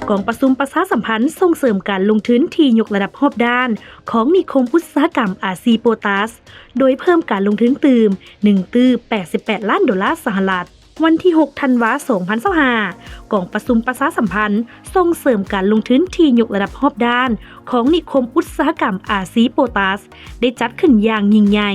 ກອງປະຊຸມປະຊາສຳພັນສົ່ງເສີມການລົງທຶນທີ່ຍົກລະດັບຮອບດ້ານຂອງນິຄົມອຸດສາຫະກຳອາຊີໂປຕາສ ໂດຍເພີ່ມການລົງທຶນຕື່ມໜຶ່ງຕື້ແປດສິບແປດລ້ານໂດລາສະຫະລັດ. ວັນທີຫົກທັນວາ ສອງພັນຊາວຫ້າ ກອງປະຊຸມປະຊາສຳພັນສົ່ງເສີມການລົງທຶນທີ່ຍົກລະດັບຮອບດ້ານຂອງນິຄົມອຸດສາຫະກຳອາຊີໂປຕາສ ໄດ້ຈັດຂຶ້ນຢ່າງຍິ່ງໃຫຍ່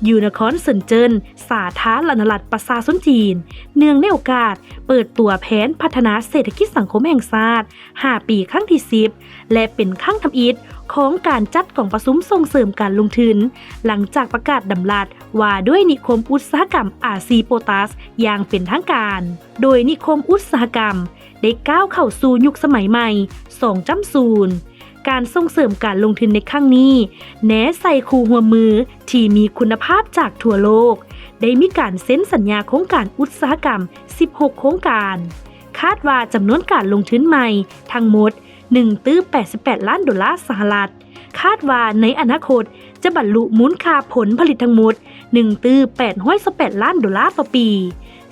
ຢູ່ນະຄອນເຊິນເຈິນ ສາທາລະນະລັດປະຊາຊົນຈີນ ເນື່ອງໃນໂອກາດເປີດຕົວແຜນພັດທະນາເສດຖະກິດສັງຄົມແຫ່ງຊາດ ຫ້າປີ ຄັ້ງທີສິບ ແລະ ເປັນຄັ້ງທຳອິດຂອງການຈັດກອງປະຊຸມສົ່ງເສີມການລົງທຶນ ຫຼັງຈາກປະກາດດຳລັດວ່າດ້ວຍນິຄົມອຸດສາຫະກຳອາຊີໂປຕາສຢ່າງເປັນທາງການ, ໂດຍນິຄົມອຸດສາຫະກຳໄດ້ກ້າວເຂົ້າສູ່ຍຸກສະໄໝໃໝ່ ສອງຈຸດສູນ. ການສົ່ງເສີມການລົງທຶນໃນຄັ້ງນີ້ ແນໃສ່ຄູ່ຮ່ວມມືທີ່ມີຄຸນນະພາບຈາກທົ່ວໂລກ, ໄດ້ມີການເຊັນສັນຍາໂຄງການອຸດສາຫະກຳ ສິບຫົກໂຄງການ. ຄາດວ່າຈຳນວນການລົງທຶນໃໝ່ທັງໝົດ ໜຶ່ງຕື້ແປດສິບແປດລ້ານໂດລາສະຫະລັດ. ຄາດວ່າໃນອະນາຄົດຈະບັນລຸມູນຄ່າຜົນຜະລິດທັງໝົດ ໜຶ່ງຕື້ແປດຮ້ອຍຊາວແປດລ້ານໂດລາຕໍ່ປີ,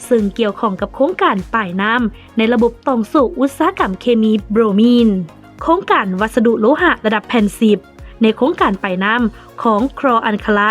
ເຊິ່ງກ່ຽວຂ້ອງກັບໂຄງການປາຍນ້ຳໃນລະບົບຕ່ອງໂສ້ອຸດສາຫະກຳເຄມີໂບຣມີນ, ໂຄງການວັດສະດຸໂລຫະລະດັບແຜ່ນສິບ, ໃນໂຄງການປາຍນ້ຳຂອງຄລໍອານຄາໄລ,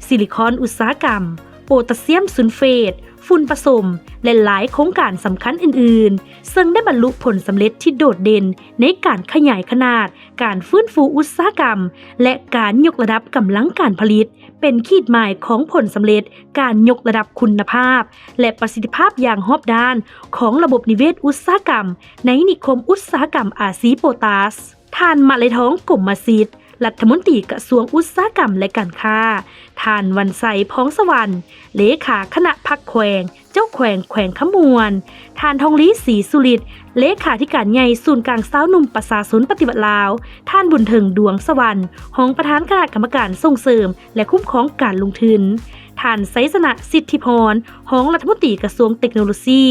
ຊິລິຄອນອຸດສາຫະກຳ, ໂປຕາຊຽມຊູນເຟດ, ຝຸ່ນປະສົມ ແລະ ຫຼາຍໂຄງການສຳຄັນອື່ນໆ, ເຊິ່ງໄດ້ບັນລຸຜົນສຳເລັດທີ່ໂດດເດັ່ນໃນການຂະຫຍາຍຂະໜາດ, ການຟື້ນຟູອຸດສາຫະກຳ ແລະ ການຍົກລະດັບກຳລັງການຜະລິດ, ເປັນຂີດໝາຍຂອງຜົນສຳເລັດການຍົກລະດັບຄຸນນະພາບ ແລະ ປະສິດທິພາບຢ່າງຮອບດ້ານຂອງລະບົບນິເວດອຸດສາຫະກຳໃນນິຄົມອຸດສາຫະກຳອາຊີໂປຕາສ. ທ່ານ ມະໄລທອງ ກົມມະສິດ, ລັດຖະມົນຕີກະຊວງອຸດສາຫະກຳ ແລະ ການຄ້າ, ທ່ານ ວັນໄຊ ພອງສະຫວັນ, ເລຂາຄະນະພັກແຂວງ, ເຈົ້າແຂວງແຂວງຄຳມ່ວນ, ທ່ານ ທອງລີ ສີສຸລິດ, ເລຂາທິການໃຫຍ່ສູນກາງຊາວໜຸ່ມປະຊາຊົນປະຕິວັດລາວ, ທ່ານ ບຸນເຖິງ ດວງສະຫວັນ, ຮອງປະທານຄະນະກຳມະການສົ່ງເສີມ ແລະ ຄຸ້ມຄອງການລົງທຶນ, ທ່ານ ໄຊຊະນະ ສິດທິພອນ, ຮອງລັດຖະມົນຕີກະຊວງເຕັກໂນໂລຊີ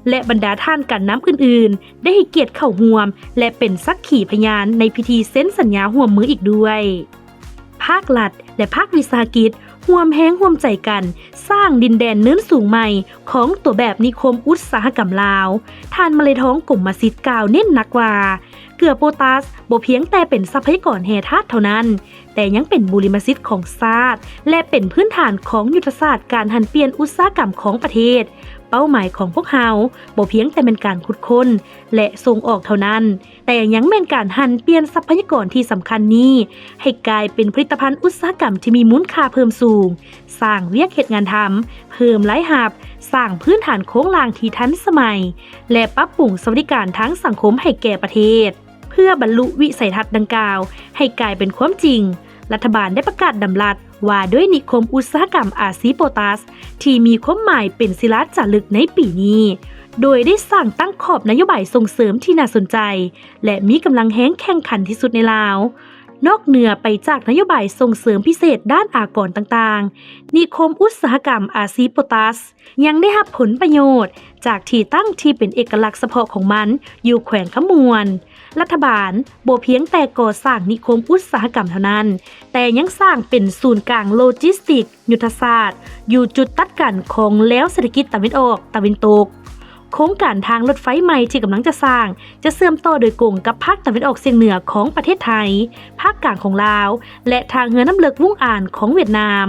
ແລະ ບັນດາທ່ານການນຳອື່ນໆ ໄດ້ໃຫ້ກຽດເຂົ້າຮ່ວມ ແລະ ເປັນສັກຂີພະຍານໃນພິທີເຊັນສັນຍາຮ່ວມມືອີກດ້ວຍ. ພາກລັດ ແລະ ພາກວິສາຫະກິດຮ່ວມແຮງຮ່ວມໃຈກັນສ້າງດິນແດນເນີນສູງໃໝ່ຂອງຕົວແບບນິຄົມອຸດສາຫະກຳລາວ. ທ່ານ ມະໄລທອງ ກົມມະສິດ ກ່າວເນັ້ນໜັກວ່າ ເກືອໂປຕາສບໍ່ພຽງແຕ່ເປັນຊັບພະຍາກອນແຮ່ທາດເທົ່ານັ້ນ, ແຕ່ຍັງເປັນບູລິມະສິດຂອງຊາດ ແລະ ເປັນພື້ນຖານຂອງຍຸດທະສາດການຫັນປ່ຽນອຸດສາຫະກຳຂອງປະເທດ. ເປົ້າໝາຍຂອງພວກເຮົາບໍ່ພຽງແຕ່ແມ່ນການຂຸດຄົ້ນ ແລະ ສົ່ງອອກເທົ່ານັ້ນ, ແຕ່ຍັງແມ່ນການຫັນປ່ຽນຊັບພະຍາກອນທີ່ສຳຄັນນີ້ ໃຫ້ກາຍເປັນຜະລິດຕະພັນອຸດສາຫະກຳທີ່ມີມູນຄ່າເພີ່ມສູງ, ສ້າງວຽກເຮັດງານທຳ, ເພີ່ມລາຍຮັບ, ສ້າງພື້ນຖານໂຄງລ່າງທີ່ທັນສະໄໝ ແລະ ປັບປຸງສະຫວັດດີການທາງສັງຄົມໃຫ້ແກ່ປະເທດ. ເພື່ອບັນລຸວິໄສທັດດັ່ງກ່າວໃຫ້ກາຍເປັນຄວາມຈິງ, ລັດຖະບານໄດ້ປະກາດດຳລັດວ່າດ້ວຍນິຄົມອຸດສາຫະກຳອາຊີໂປຕາສ ທີ່ມີຄວາມໝາຍເປັນສີລາຈາລຶກໃນປີນີ້, ໂດຍໄດ້ສ້າງຕັ້ງຂອບນະໂຍບາຍສົ່ງເສີມທີ່ໜ້າສົນໃຈ ແລະ ມີກຳລັງແຮງແຂ່ງຂັນທີ່ສຸດໃນລາວ. ນອກເໜືອໄປຈາກນະໂຍບາຍສົ່ງເສີມພິເສດດ້ານອາກອນຕ່າງໆ, ນິຄົມອຸດສາຫະກຳອາຊີໂປຕາສ ຍັງໄດ້ຮັບຜົນປະໂຫຍດຈາກທີ່ຕັ້ງທີ່ເປັນເອກະລັກສະເພາະຂອງມັນຢູ່ແຂວງຄຳມ່ວນ. ລັດຖະບານບໍ່ພຽງແຕ່ກໍ່ສ້າງນິຄົມອຸດສາຫະກຳເທົ່ານັ້ນ, ແຕ່ຍັງສ້າງເປັນສູນກາງໂລຈິສຕິກຍຸດທະສາດ ຢູ່ຈຸດຕັດກັນຂອງແລວເສດຖະກິດຕາເວັນອອກ, ຕາເວັນຕົກ. ໂຄງການທາງລົດໄຟໃໝ່ທີ່ກຳລັງຈະສ້າງ ຈະເຊື່ອມຕໍ່ໂດຍກົງກັບພາກຕາເວັນອອກສຽງເໜືອຂອງປະເທດໄທ, ພາກກາງຂອງລາວ ແລະ ທ່າເຮືອນ້ຳເລິກວຸ້ງອານຂອງຫວຽດນາມ.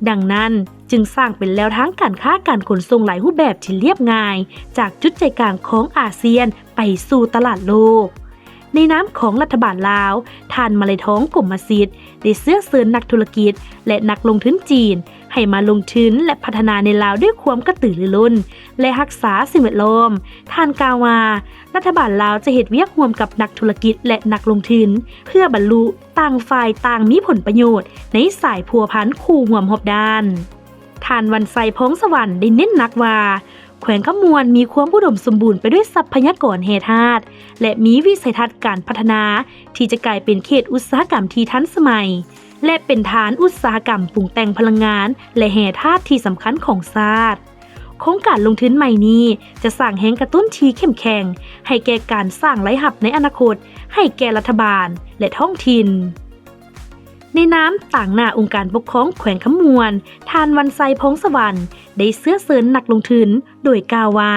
ດັ່ງນັ້ນ, ຈຶ່ງສ້າງເປັນແລວທາງການຄ້າການຂົນສົ່ງຫຼາຍຮູບແບບທີ່ລຽບງ່າຍ ຈາກຈຸດໃຈກາງຂອງອາຊຽນໄປສູ່ຕະຫຼາດໂລກ. ໃນນາມຂອງລັດຖະບານລາວ, ທ່ານ ມະໄລທອງ ກົມມະສິດ ໄດ້ເຊື້ອເຊີນນັກທຸລະກິດ ແລະ ນັກລົງທຶນຈີນ ໃຫ້ມາລົງທຶນ ແລະ ພັດທະນາໃນລາວດ້ວຍຄວາມກະຕືລືລົ້ນ ແລະ ຮັກສາສິ່ງແວດລ້ອມ. ທ່ານກ່າວວ່າ, ລັດຖະບານລາວຈະເຮັດວຽກຮ່ວມກັບນັກທຸລະກິດ ແລະ ນັກລົງທຶນ ເພື່ອບັນລຸ ຕ່າງຝ່າຍຕ່າງມີຜົນປະໂຫຍດໃນສາຍພົວພັນຄູ່ຮ່ວມຮອບດ້ານ. ທ່ານ ວັນໄຊ ພອງສະຫວັນ ໄດ້ເນັ້ນໜັກວ່າ ແຂວງຄຳມ່ວນມີຄວາມອຸດົມສົມບູນໄປດ້ວຍຊັບພະຍາກອນແຮ່ທາດ ແລະ ມີວິໄສທັດການພັດທະນາທີ່ຈະກາຍເປັນເຂດອຸດສາຫະກຳທີ່ທັນສະໄໝ ແລະ ເປັນຖານອຸດສາຫະກຳປຸງແຕ່ງພະລັງງານ ແລະ ແຮ່ທາດທີ່ສຳຄັນຂອງຊາດ. ໂຄງການລົງທຶນໃໝ່ນີ້ຈະສ້າງແຮງກະຕຸ້ນທີ່ເຂັ້ມແຂງໃຫ້ແກ່ການສ້າງລາຍຮັບໃນອະນາຄົດໃຫ້ແກ່ລັດຖະບານ ແລະ ທ້ອງຖິ່ນ. ໃນນາມຕາງໜ້າອົງການປົກຄອງແຂວງຄຳມ່ວນ, ທ່ານ ວັນໄຊ ພອງສະຫວັນ ໄດ້ເຊື້ອເຊີນນັກລົງທຶນ ໂດຍກ່າວວ່າ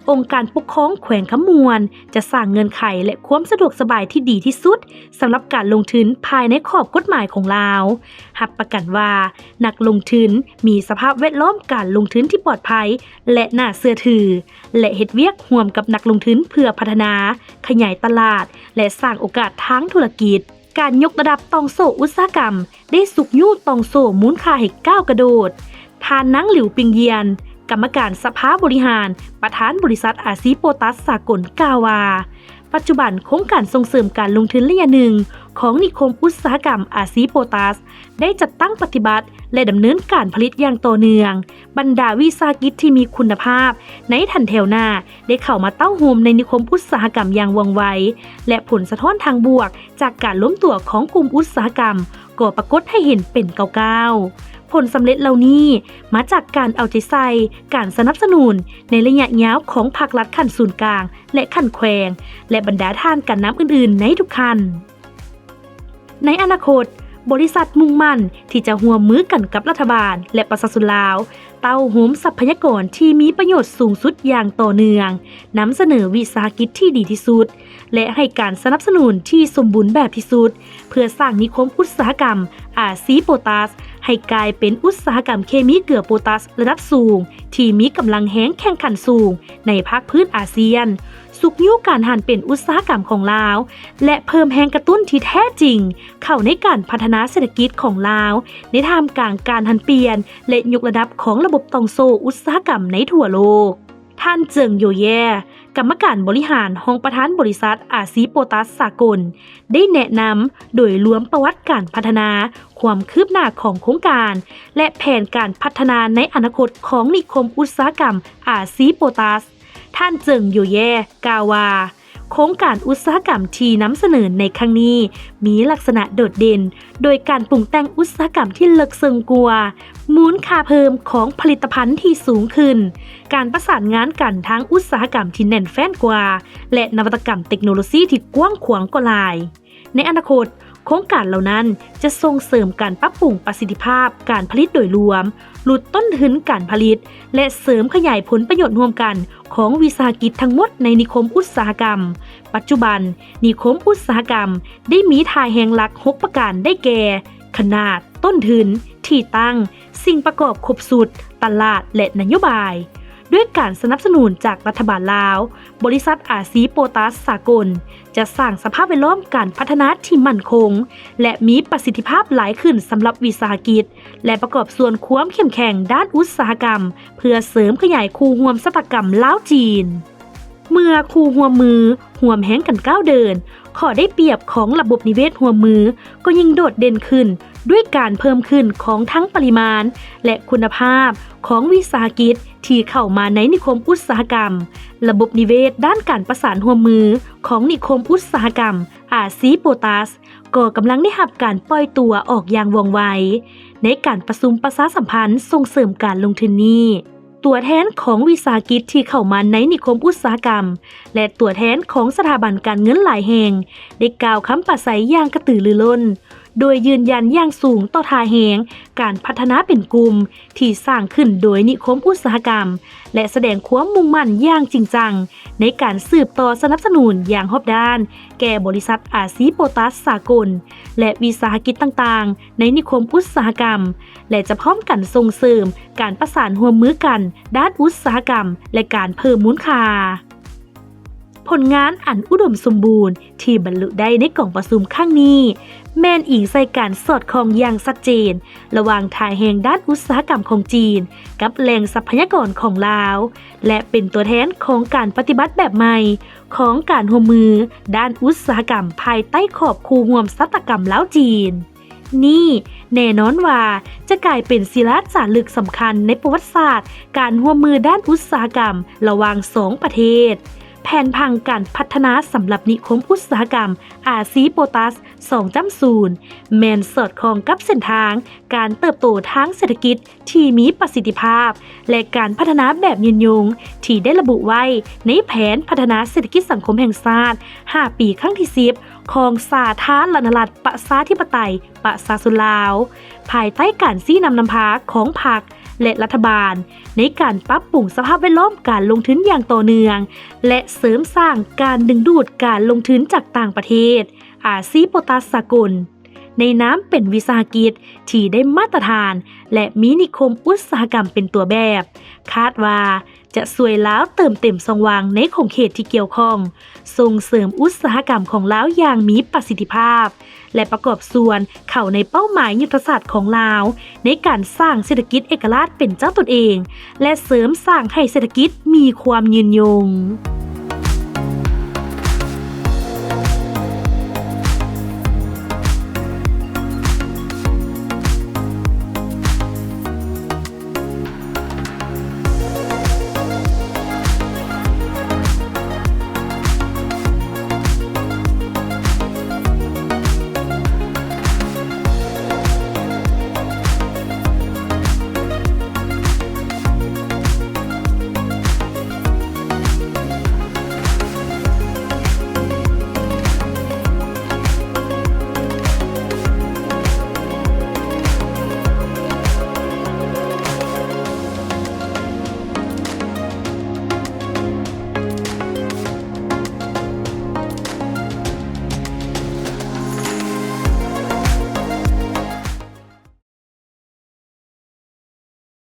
ອົງການປົກຄອງແຂວງຄຳມ່ວນຈະສ້າງເງື່ອນໄຂ ແລະ ຄວາມສະດວກສະບາຍທີ່ດີທີ່ສຸດສຳລັບການລົງທຶນພາຍໃນຂອບກົດໝາຍຂອງລາວ. ຮັບປະກັນວ່ານັກລົງທຶນມີສະພາບແວດລ້ອມການລົງທຶນທີ່ປອດໄພ ແລະ ໜ້າເຊື່ອຖື ແລະ ເຮັດວຽກຮ່ວມກັບນັກລົງທຶນເພື່ອພັດທະນາ, ຂະຫຍາຍຕະຫຼາດ ແລະ ສ້າງໂອກາດທາງທຸລະກິດ. ການຍົກລະດັບຕ່ອງໂສ້ອຸດສາຫະກຳໄດ້ຊຸກຍູ້ຕ່ອງໂສ້ມູນຄ່າໃຫ້ກ້າວກະໂດດ. ທ່ານນາງ ຫຼິວ ປິງຢຽນ, ກຳມະການສະພາບໍລິຫານ, ປະທານບໍລິສັດອາຊີໂປຕັສສາກົນ ກ່າວວ່າ ປັດຈຸບັນໂຄງການສົ່ງເສີມການລົງທຶນໄລຍະໜຶ່ງຂອງນິຄົມອຸດສາຫະກຳອາຊີໂປຕັສ ໄດ້ຈັດຕັ້ງປະຕິບັດ ແລະ ດຳເນີນການຜະລິດຢ່າງຕໍ່ເນື່ອງ. ບັນດາວິສາຫະກິດທີ່ມີຄຸນນະພາບໃນຖັນແຖວໜ້າ ໄດ້ເຂົ້າມາເຕົ້າໂຮມໃນນິຄົມອຸດສາຫະກຳຢ່າງວ່ອງໄວ ແລະ ຜົນສະທ້ອນທາງບວກຈາກການລວມຕົວຂອງກຸ່ມອຸດສາຫະກຳກໍປາກົດໃຫ້ເຫັນເປັນກ້າວໆ. ຜົນສຳເລັດເຫຼົ່ານີ້ມາຈາກການເອົາໃຈໃສ່, ການສະໜັບສະໜູນໃນໄລຍະຍາວຂອງພາກລັດຂັ້ນສູນກາງ ແລະ ຂັ້ນແຂວງ ແລະ ບັນດາທ່ານການນຳອື່ນໆໃນທຸກຂັ້ນ. ໃນອະນາຄົດ, ບໍລິສັດມຸ່ງໝັ້ນທີ່ຈະຮ່ວມມືກັນກັບລັດຖະບານ ແລະ ປະຊາຊົນລາວ ເຕົ້າໂຮມຊັບພະຍາກອນທີ່ມີປະໂຫຍດສູງສຸດຢ່າງຕໍ່ເນື່ອງ, ນຳສະເໜີວິສາຫະກິດທີ່ດີທີ່ສຸດ ແລະ ໃຫ້ການສະໜັບສະໜູນທີ່ສົມບູນແບບທີ່ສຸດ ເພື່ອສ້າງນິຄົມອຸດສາຫະກຳອາຊີໂປຕັສ ໃຫ້ກາຍເປັນອຸດສາຫະກຳເຄມີເກືອໂປຕັສລະດັບສູງ ທີ່ມີກຳລັງແຮງແຂ່ງຂັນສູງໃນພາກພື້ນອາຊຽນ, ຊຸກຍູ້ການຫັນເປັນອຸດສາຫະກຳຂອງລາວ ແລະ ເພີ່ມແຮງກະຕຸ້ນທີ່ແທ້ຈິງເຂົ້າໃນການພັດທະນາເສດຖະກິດຂອງລາວ ໃນທ່າມກາງການຫັນປ່ຽນ ແລະ ຍົກລະດັບຂອງລະບົບຕ່ອງໂສ້ອຸດສາຫະກຳໃນທົ່ວໂລກ. ທ່ານ ເຈິງ ໂຢແຢ ກຳມະການບໍລິຫານ ຮອງປະທານບໍລິສັດອາຊີໂປຕັສສາກົນ ໄດ້ແນະນຳໂດຍລວມປະຫວັດການພັດທະນາ, ຄວາມຄືບໜ້າຂອງໂຄງການ ແລະ ແຜນການພັດທະນາໃນອະນາຄົດຂອງນິຄົມອຸດສາຫະກຳອາຊີໂປຕັສ. ທ່ານ ເຈິງ ໂຢແຢ ກ່າວວ່າ ໂຄງການອຸດສາຫະກຳທີ່ນຳສະເໜີໃນຄັ້ງນີ້ມີລັກສະນະໂດດເດັ່ນ ໂດຍການປຸງແຕ່ງອຸດສາຫະກຳທີ່ເລິກເຊິ່ງກວ່າ, ມູນຄ່າເພີ່ມຂອງຜະລິດຕະພັນທີ່ສູງຂຶ້ນ, ການປະສານງານກັນທາງອຸດສາຫະກຳທີ່ແໜ້ນແຟ້ນກວ່າ ແລະ ນະວັດຕະກຳເຕັກໂນໂລຊີທີ່ກວ້າງຂວາງກວ່າຫຼາຍ. ໃນອະນາຄົດ, ໂຄງການເຫຼົ່ານັ້ນຈະສົ່ງເສີມການປັບປຸງປະສິດທິພາບການຜະລິດໂດຍລວມ, ຫຼຸດຕົ້ນທຶນການຜະລິດ ແລະ ເສີມຂະຫຍາຍຜົນປະໂຫຍດຮ່ວມກັນຂອງວິສາຫະກິດທັງໝົດໃນນິຄົມອຸດສາຫະກຳ. ປັດຈຸບັນ, ນິຄົມອຸດສາຫະກຳໄດ້ມີທ່າແຮງຫຼັກຫົກປະການ ໄດ້ແກ່ ຂະໜາດ, ຕົ້ນທຶນ, ທີ່ຕັ້ງ, ສິ່ງປະກອບຄົບຊຸດ, ຕະຫຼາດ ແລະ ນະໂຍບາຍ. ດ້ວຍການສະໜັບສະໜູນຈາກລັດຖະບານລາວ, ບໍລິສັດອາຊີໂປຕັສສາກົນ ຈະສ້າງສະພາບແວດລ້ອມການພັດທະນາທີ່ໝັ້ນຄົງ ແລະ ມີປະສິດທິພາບຫຼາຍຂຶ້ນສຳລັບວິສາຫະກິດ ແລະ ປະກອບສ່ວນຄວາມເຂັ້ມແຂງດ້ານອຸດສາຫະກຳ ເພື່ອເສີມຂະຫຍາຍຄູ່ຮ່ວມຊະຕາກຳລາວ-ຈີນ. ເມື່ອຄູ່ຮ່ວມມືຮ່ວມແຮງກັນກ້າວເດີນ, ຂໍ້ໄດ້ປຽບຂອງລະບົບນິເວດຮ່ວມມືກໍຍິ່ງໂດດເດັ່ນຂຶ້ນ ດ້ວຍການເພີ່ມຂຶ້ນຂອງທັງປະລິມານ ແລະ ຄຸນນະພາບຂອງວິສາຫະກິດທີ່ເຂົ້າມາໃນນິຄົມອຸດສາຫະກຳ. ລະບົບນິເວດດ້ານການປະສານຮ່ວມມືຂອງນິຄົມອຸດສາຫະກຳອາຊີໂປຕັສ ກໍກຳລັງໄດ້ຮັບການປ່ອຍຕົວອອກຢ່າງວ່ອງໄວ. ໃນການປະຊຸມປະຊາສຳພັນສົ່ງເສີມການລົງທຶນນີ້, ຕົວແທນຂອງວິສາຫະກິດທີ່ເຂົ້າມາໃນນິຄົມອຸດສາຫະກຳ ແລະ ຕົວແທນຂອງສະຖາບັນການເງິນຫຼາຍແຫ່ງ ໄດ້ກ່າວຄຳປາໄສຢ່າງກະຕືລືລົ້ນ, ໂດຍຢືນຢັນຢ່າງສູງຕໍ່ທ່າແຮງການພັດທະນາເປັນກຸ່ມທີ່ສ້າງຂຶ້ນໂດຍນິຄົມອຸດສາຫະກຳ ແລະ ສະແດງຄວາມມຸ່ງໝັ້ນຢ່າງຈິງຈັງໃນການສືບຕໍ່ສະໜັບສະໜູນຢ່າງຮອບດ້ານແກ່ບໍລິສັດອາຊີໂປຕັສສາກົນ ແລະ ວິສາຫະກິດຕ່າງໆໃນນິຄົມອຸດສາຫະກຳ ແລະ ຈະພ້ອມກັນສົ່ງເສີມການປະສານຮ່ວມມືກັນດ້ານອຸດສາຫະກຳ ແລະ ການເພີ່ມມູນຄ່າ. ຜົນງານອັນອຸດົມສົມບູນທີ່ບັນລຸໄດ້ໃນກອງປະຊຸມຄັ້ງນີ້ ແມ່ນອີງໃສ່ການສອດຄ່ອງຢ່າງຊັດເຈນລະຫວ່າງທ່າແຮງດ້ານອຸດສາຫະກຳຂອງຈີນ ກັບແຫຼ່ງຊັບພະຍາກອນຂອງລາວ ແລະ ເປັນຕົວແທນຂອງການປະຕິບັດແບບໃໝ່ຂອງການຮ່ວມມືດ້ານອຸດສາຫະກຳ ພາຍໃຕ້ຂອບຄູ່ຮ່ວມຊະຕາກຳລາວ-ຈີນ. ນີ້ແນ່ນອນວ່າຈະກາຍເປັນສີລາຈາລຶກສຳຄັນໃນປະຫວັດສາດການຮ່ວມມືດ້ານອຸດສາຫະກຳລະຫວ່າງສອງປະເທດ. ແຜນຜັງການພັດທະນາສຳລັບນິຄົມອຸດສາຫະກຳອາຊີໂປຕັສສອງຈ້ຳສູນ ແມ່ນສອດຄ່ອງກັບເສັ້ນທາງການເຕີບໂຕທາງເສດຖະກິດທີ່ມີປະສິດທິພາບ ແລະ ການພັດທະນາແບບຍືນຍົງທີ່ໄດ້ລະບຸໄວ້ໃນແຜນພັດທະນາເສດຖະກິດສັງຄົມແຫ່ງຊາດຫ້າປີຄັ້ງທີສິບ ຂອງສາທາລະນະລັດປະຊາທິປະໄຕ ປະຊາຊົນລາວ ພາຍໃຕ້ການຊີ້ນຳນຳພາຂອງພັກ ແລະລັດຖະບານ ໃນການປັບປຸງສະພາບແວດລ້ອມການລົງທຶນຢ່າງຕໍ່ເນື່ອງ ແລະເສີມສ້າງການດຶງດູດການລົງທຶນຈາກຕ່າງປະເທດ ອາຊີໂປຕັສສາກົນ ໃນນາມເປັນວິສາຫະກິດທີ່ໄດ້ມາດຕະຖານ ແລະມີນິຄົມອຸດສາຫະກຳເປັນຕົວແບບ ຄາດວ່າຈະຊ່ວຍລາວເຕີມເຕັມຊ່ອງວ່າງໃນຂົງເຂດທີ່ກ່ຽວຂ້ອງ, ສົ່ງເສີມອຸດສາຫະກຳຂອງລາວຢ່າງມີປະສິດທິພາບ ແລະປະກອບສ່ວນເຂົ້າໃນເປົ້າໝາຍຍຸດທະສາດຂອງລາວ ໃນການສ້າງເສດຖະກິດເອກະລາດເປັນເຈົ້າຕົນເອງ ແລະເສີມສ້າງໃຫ້ເສດຖະກິດມີຄວາມຍືນຍົງ.